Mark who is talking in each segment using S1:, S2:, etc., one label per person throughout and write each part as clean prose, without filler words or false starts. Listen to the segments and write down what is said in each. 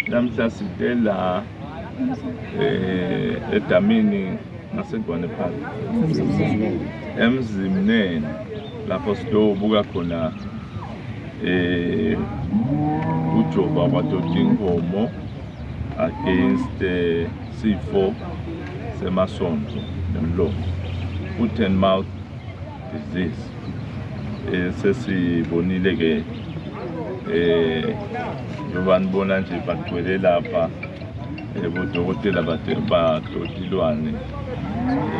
S1: Namhla site la eh edamini ngaseGwane Park. Emzimnene lapho sidobuka khona eh ujova kwaDodinkomo against eh, sifo semasonto nemlomo foot and mouth disease eh sesibonile ke eh njengoba nibona nje bagcwele lapha eh, bodokotela badotilwane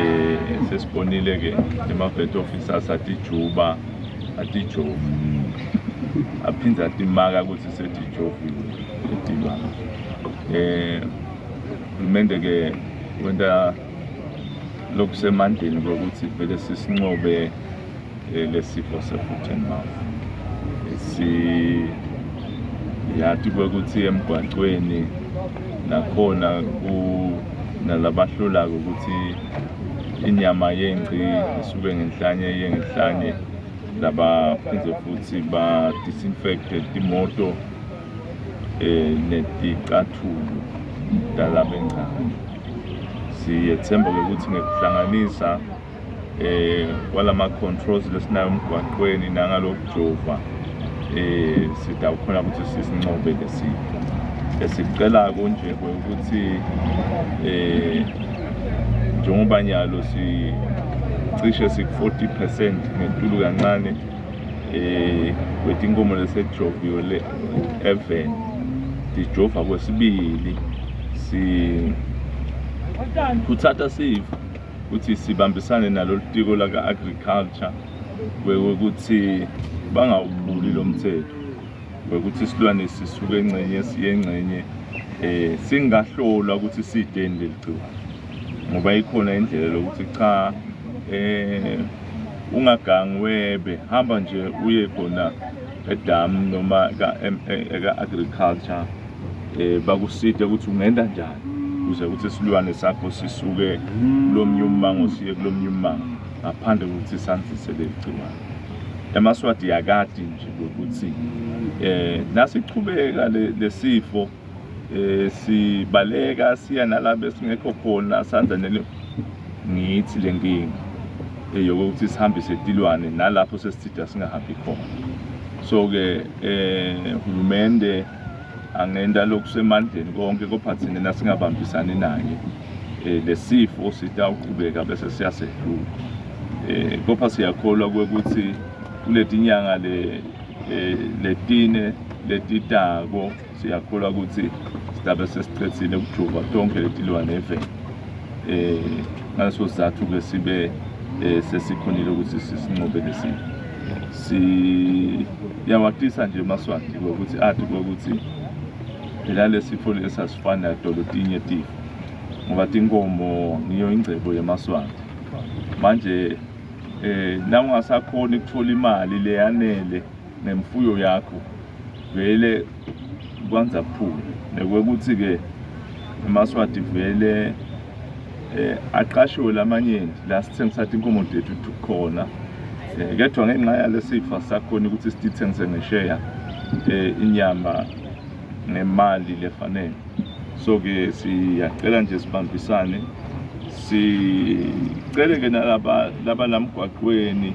S1: eh sesibonile ke ema-vet officers atijuba atijovi aphinde atimaka ukuthi setijoviwe letilwane eh hulumende ke wenta lokusemandleni kokuthi vele sisinqobe eh, lesifo se-foot and mouth siyati kwekuthi emgwacweni nakhona kunalabahlolako ukuthi inyama yengci isuke ngenhlanye iye ngenhlanye labaphindze futhi ba-disinfecte timoto eh neticathulo talabengcane siyethemba ke ukuthi ngekuhlanganisa eh kwalama controls lesinayo emgwaqweni nangalokujova eh sitawukhona ukuthi sisincobe lesifo esicelako nje ukuthi eh njengoba nyalo sicishe siku 40% ngetulu kancane eh kwetinkomo lesejoviwe le even tijova kwesibili si kuthatha sive ukuthi sibambisane nalo tiko laka agriculture kwekuthi bangawuphuli lo mthetho wekuthi isilwane sisuke engcenye siye engcenye eh singahlolwa ukuthi sideni leligciwane ngoba ikhona indlela lokuthi cha eh ungagangi webe hamba nje uye khona edamu noma ka-agriculture eh bakuside ukuthi ungenda njani ukuze ukuthi isilwane sakho sisuke kulomnye ummango siye kulomnye ummango ngaphandle kokuthi sanzise leli gciwane emaswati yakati nje ukuthi eh nasichubeka lesifo eh sibaleka siya nalabo esingekho khona sandla nele ngithi lenkinga eyokuthi sihambise tilwane nalapho sesithida singahambi khona so ke eh hulumende angenta lokusemandleni konke kopha thina nasingabambisani naye eh lesifo sitawuqhubeka bese siyasehlula eh kopha siyakholwa ukuthi kuletinyanga le eh, letine letitako siyakholwa ukuthi sidabe sesiqedile ukujuba tonke letilwane eveni eh ngaleso sizathu ke sibe eh, sesikhonile ukuthi sisinqobe lesifo siyawatisa nje emaswati ukuthi athi ukuthi phela lesifo lesi asifani nato letinye tifo ngoba tinkomo ngiyo ingcebo yemaswati manje eh nawungasakhoni ukuthola imali leyanele nemfuyo yakho vele kwanza kuphula nekwekuthi ke emaswati vele eh aqashiwe lamanyenti la sithengisa tinkomo tethu khona eh kodwa ngenxa yalesifo sakhona ukuthi sithengise ngesheya eh inyama ngemali lefanele so ke siyacela nje sibambisane sicele ke nalaba laba lamgwaqweni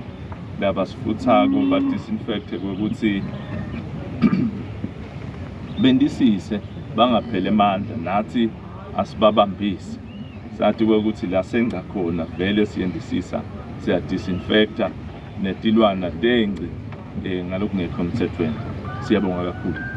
S1: laba sifuthako ba disinfect ukuthi bendisise bangaphele amandla nathi asibabambise sathi ukuthi la senza khona vele siyendisisa siya disinfecta netilwana tengci eh ngalokungekho emthethweni siyabonga kakhulu.